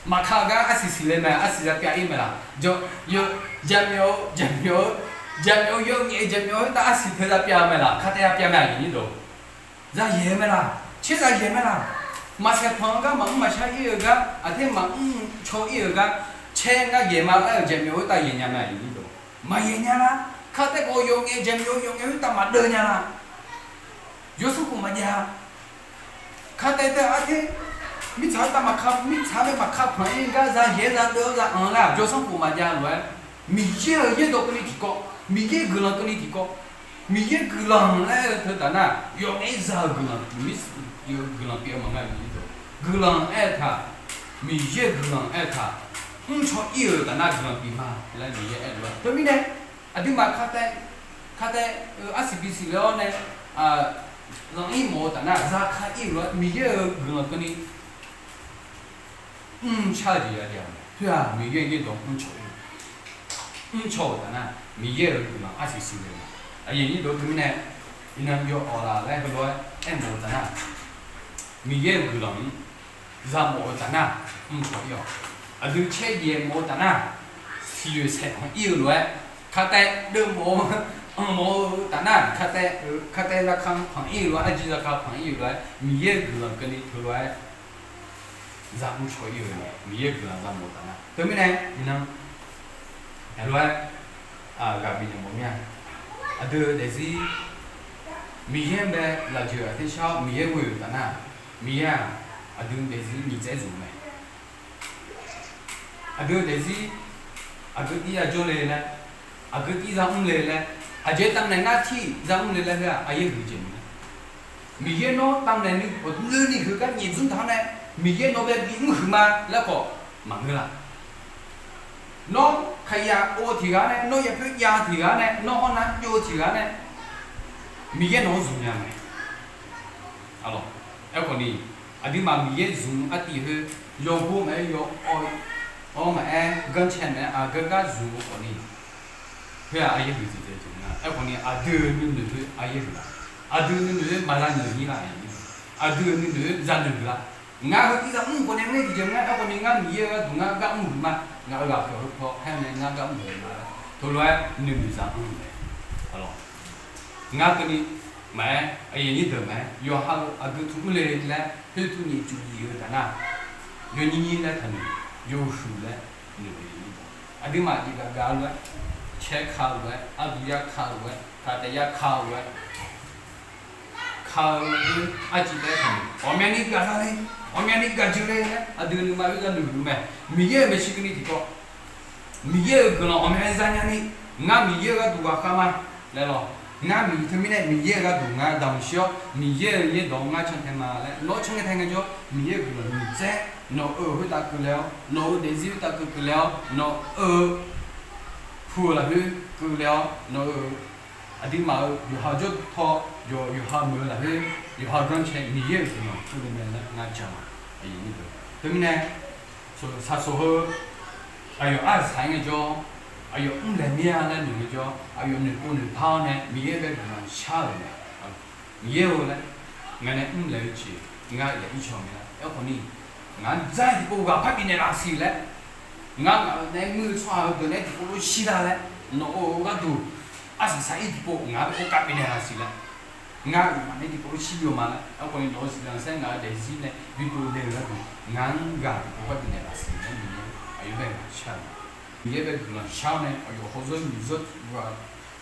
Maqka-euq gar arsiq siqle mae, arsiq za pyav ir mae laq? Jaqmyawf-eu, jaqmyawf-eu, jaqmyawf-eu, jaqmyawf-eu yawnyaf jaqmyawf-eu khoertav arsiq teu za pyav-eu mae laq? Kataev za pyav mae aqyuif aqnyir deuq. Za yaeq-eu mae laq? Caer za yaeq mae laq? Maqsaeq panq-eu gar, maqmr maqshar ir-eu gar, aqter maqmr caw ir-eu gar, caer ngar yaeq ma laer-euq jaqmyawf khoertav yaeq nya mae aqyuif aqnyir deuq. Maqyaeq nya lar. Kataev khawf yawnyaf jaqmyawf-eu yawnyaf khoertav maqdeuv nya lar. Yawsanr khof maqjav-a. Kataev teu arter, mirtsaq khoertav maqka, mirtsaq-anr bae maqka panq ir-eu gar za yaeq-aer za deuv-awr za anq-eu lar, yawsanr khof maqjav lof-aer, Miqyaer-euq yaerdawq keuvni tiqkawv, Miqyaer-euq guiqlanq keuvni tiqkawv, Miqyaer guiqlanq laer-eu teu taf nar, yawf ngaef-aer za-euq guiqlanq, guiqlanq pyeuf-eu maqngeur-a. Guiqlanq aer-eu taq, Miqyaer-euq guiqlanq aer-eu taq, mrcaw ir-euq taf nar guiqlanq pyeuf ma laer Miqyaer aer-eu lof-aer, teumirnae aqduimaf kataev, kataev-eu arsiq bisiq le-awr nae, zanqir mawf-eu taf nar zaka ir-euq lof-aer Miqyaer-euq guiqlanq keuvni mrcaw-eu jeq ya jav-eu mae. Khoer-aq Miqyaer-euq yaerdawq mrcaw ir, mrcaw-euq taf nar Miqyaer-euq guiqlanq arsiq siqle-eu mae. Aqyuif aqnyir deuq teumirnae Iqnan yawawq laf laer heulof-aer aermawf-eu taf nar, Miqyaer-euq guiqlanq-anr za mawf-eu taf nar, mr paw ir-awq. Aqdui caer jeq mawf-eu taf nar, siqyoeq saeq panq ir-eu lof-aer, kataev deuvmawf-eu, anqmawf-eu taf nar, kataev, kataev zaka panq ir-eu lof-aer, arjir zaka panq ir-eu lof-aer, Miqyaer-euq guiqlanq keuvni teulof-aer za mr caw ir-eu, Miqyaer-euq guiqlanq za mawf-eu taf nar. Teumirnae iqnan, aqlof-aer ghaq bifnaeq mawf mir-a. Aqdui daefzir Miqyaer-anr bae lafjeuq aqter shar-awr Miqyaer ghoe-euq taf nar, Miqyaer-aq, aqdui daefzir nyiq tsaev zmq mae. Aqdui daefzir aqgeu tir ya jawr le laer, aqgeu tir za mr le laer, aqjeq tavnaeq nar tir za mr le laer heu-aq, aqyaer huiq jeq mae. Miqyaer nawr tavnaeq ni aqdui ni heugar nyaef dzmr taq-awr nae, Miqyaer nawq bae bimr huiq ma laer khawf maqngeur la. Nawr kaqyaq ov tiq ghaq nae, nawr yapoer jav tiq ghaq nae, nawr hawr nar jov tiq ghaq nae, Miqyaer nawq-anr zmq nya mae. Aerkhawf ni, aqduimaf Miqyaer zmq-eu artiv khoer, yawgor maqaer, yaw-awr maqaer, ganrcae maqaer, aqgar gar zmq-eu khawf ni, khoer-aq aqyaer huiq jeq dzae jeq nga. Aerkhawf ni aqdui-euq nuinoeq khoer aqyaer huiq la? Aqdui-euq nuinoeq khoer maqza noeq nyir la? Aqdui-euq nuinoeq khoer za noeq huiq la? Ngar heu tir za mr khawf nae ngaer tiqjeq ngar, aerkhawf ni ngar Miqyaer-euq gharduq ngar gar mr huiq ma. Ngaq-euq ghaqkhoeq heu paw haer nae ngar gar mr huiq ma. Teulof-aer nuinoeq za mr-eu mae. Ngar keuvni maqaer, aqyuif aqnyir deuq maqaer, yawqha-eu aqgeu tmr le laer khoer tmr nyiq cuf nyiq-eu taf nar, yawnyir nyir laer taqnoeq, yawhuiq laer noeq-eu. Aqduimaf jeqgaf gaq-eu lof-aer, caer ka-eu lof-aer, arduq yar ka-eu lof-aer, kaqtaeq yar ka-eu lof-aer, ka-eu arciv taef-aer taqnoeq, ghawqmyani gaq za le, ghawqmyani gaq jeuq le laer aqdui nuima oer za noeq-eu mae. Miqyaer-euq maeqshi keuvni tiqkawv, Miqyaer-euq guiqlanq ghawqmyani za nyani, ngar Miqyaer-euq gharduq ghaqkhav ma laer lawr. Ngar Miqyaer teumirnae Miqyaer-euq gharduq ngar damq shir-awr, Miqyaer-euq yaerdawq-anr ngar cantae ma laer nawq-anr cantae ngaejawr, Miqyaer-euq guiqlanq nyiq tsaev nawq-euq khoertav keuvle-awr, nawq-euq daefzir khoertav keuv keuvle-awr, nawq-euq pu-eu lafkhoer keuvle-awr, nawq-euq aqduimaf-euq yawqha jawrtaw, yawqha meuq-eu lafkhoer, yawqha ganrcae Miqyaer-euq guiqlanq keuvle mae laer ngar ja ma. Teumirnae, saqsoq heu aqyawf arsaq-aer ngaejawr, aqyawf mrlaeq mir-a laer noeq ngaejawr, aqyawf noeqpov noeqpar-awr nae Miqyaer bae guiqlanq shar-euq mae. Miqyaer-eu laer, ngaq nae mrlaeq-eu jeq ngar ya ircawq mae laer. Aerkhawf ni, ngaq-anr dzar-aer tiqpov ghaqpar bifnaeq laf siq laer, ngar ngaq-euq nae muir-eu tsawrhaq-eu deuq nae tiqpov lof shir la laer, nawq-euq gharduq arsaq saq-ir tiqpov ngaq-anr bae ghawqkhav bifnaeq laf siq laer, ngar uqmaf nae tiqpov lof shir bi-eu ma laer. Aerkhawf ni nawq-euq siqdaq saer ngaq-euq daefzir nae bi dovle-euq gharduq ngaq-anr ghaq tiqpov ghaq bifnaeq laf siq laer Miqyaer aqyawf bae ghaq shar-eu mae. Miqyaer bae guiqlanq shar-awr nae aqyawf hawzeur nyiq zeur ghaq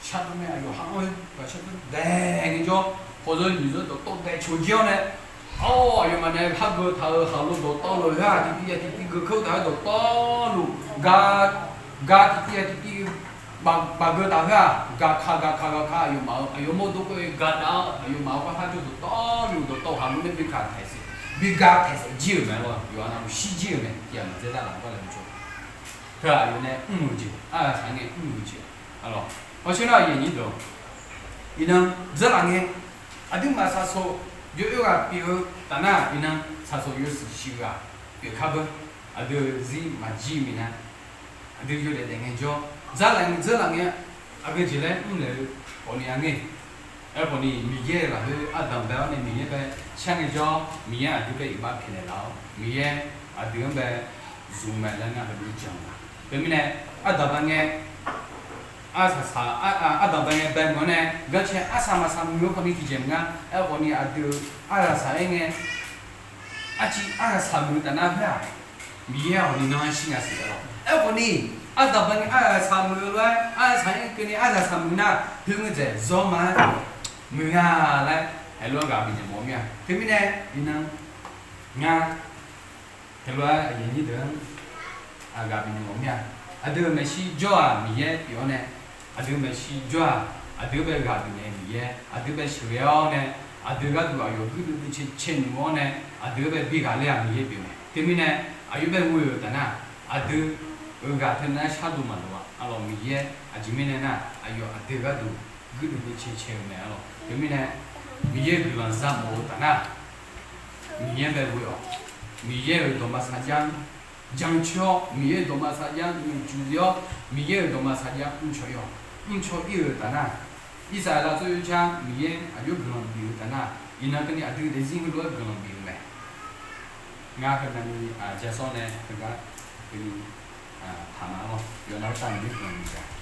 shardov mae. Aqyawf ha-anr heu ghaq shardov daeq ngaejawr, hawzeur nyiq zeur dawqtawv daeq coq jir-awr nae, awr, aqyawfmaf nae hargeu taq-euq khaqlo dawqtawvluf-aq tiqtiv-aq tiqtiv geuf keuv taq-euq dawqtawvluf, ga, ga tiqtiv-aq tiqtiv baq, baqgeu taq-eu-aq, gaqkaq gaqkaq gaqkaq aqyawfmaf-euq aqyawf mawrdov khoer gadav-awr aqyawfmaf-euq ghaq har jawr dawqtawvluf dawqtawv khaqlo nae bi kaq taeq saef, bi ga taeq saef jir-euq mae lawr. Yawqha navluf shir jir-euq mae. Tiqghaq maqdzaer dar laf gar laeqhmq jawr. Teu aqyawf nae mr-eu jeq, arsaq saq ngae mr-eu jeq, arlawq, hawsher nar aqyuif aqnyir deuq-awq, iqnan dzeurlaf ngae, aqduimaf saqsoq yaw'oer ghaq pyeuf-eu taf nar, iqnan saqsoq yawshuif shiq ghaq pyeuf kar beu, aqdui zir maqjir minav, aqdui yawdaef daef ngaejawr, dzeurlaf ngae aqgeu jeq laer mrlaeq-eu khawf ni-a ngae. Aerkhawf ni Miqyaer-euq lafkhoer ardanq bae-awr nae Miqyaer bae shar ngaejawr, Miqyaer aqdui bae iqbax pyaeqnaeq laf-awr, Miqyaer aqdui-anr bae zmq mae laer ngar heulof-aer jan-eu ma. Teumirnae, ardanq bae ngae, arsaq saq, ardanq bae ngae bae meuq-awr nae, ganrcae arsaq maqsaq muiq-eu khawf ni tiqjeq maqnga. Aerkhawf ni aqdui-euq arsaq saq-aer ngae, arciv arsaq saq muiq-eu taf nar khoer-aq, Miqyaer-awq ni nan-aer shir nya siq-a lawq. Aerkhawf ni, ardanq bae ngae arsaq saq muiq-eu lof-aer, arsaq saq-aer keuvni arsaq saq muiq nar, khoerngae dzaeq zawr ma-aer muiq nga laer, heulof-aer ghaq bifnaeq mawf mir-a. Teumirnae, iqnan, ngar heulof-aer aqyuif aqnyir deuq-anr aqghaq bifnaeq mawf mir-a. Aqdui-euq maeqshi jawr-aq Miqyaer pyeuf-awr nae, aqdui-euq maeqshi jawr-aq, aqdui-anr bae ghaq bifnaeq-eu Miqyaer, aqdui bae sheuqghae-awr nae, aqdui gharduq aqyawf guirdeuv deuv cae cae nmr-awr nae, aqdui-anr bae bi ghaqler-aq Miqyaer pyeuf mae. Teumirnae, aqyawf bae ghoe-euq taf nar, aqdui-euq ghaq teunav shar dov maqloq-a. Arlawq, Miqyaer aqjeq mirnae nar, aqyawf aqdui gharduq guirdeuv deuv cae cae-eu mae. Arlawq, teumirnae, Miqyaer guiqlanq za mawf-eu taf nar, Miqyaer bae ghoe-awq. Miqyaer-euq dawqma sarjax-anr jancoer-awr, Miqyaer-euq dawqma sarjax-anr noeqtsuif le-awr, Miqyaer-euq dawqma sarjax mrcaw ir-awq. Mrcaw ir-euq taf nar, Irsaqleqlav tsawrcawq-aer Miqyaer aqjox guiqlanq bif-eu taf nar, iqnan keuvni aqdui daefzir heulof-aer guiqlanq bif-eu mae. Ngar heunavni jasawr nae heugar keuvni taqma-awr yawqnan-aer tavni guiqlanq bif-a.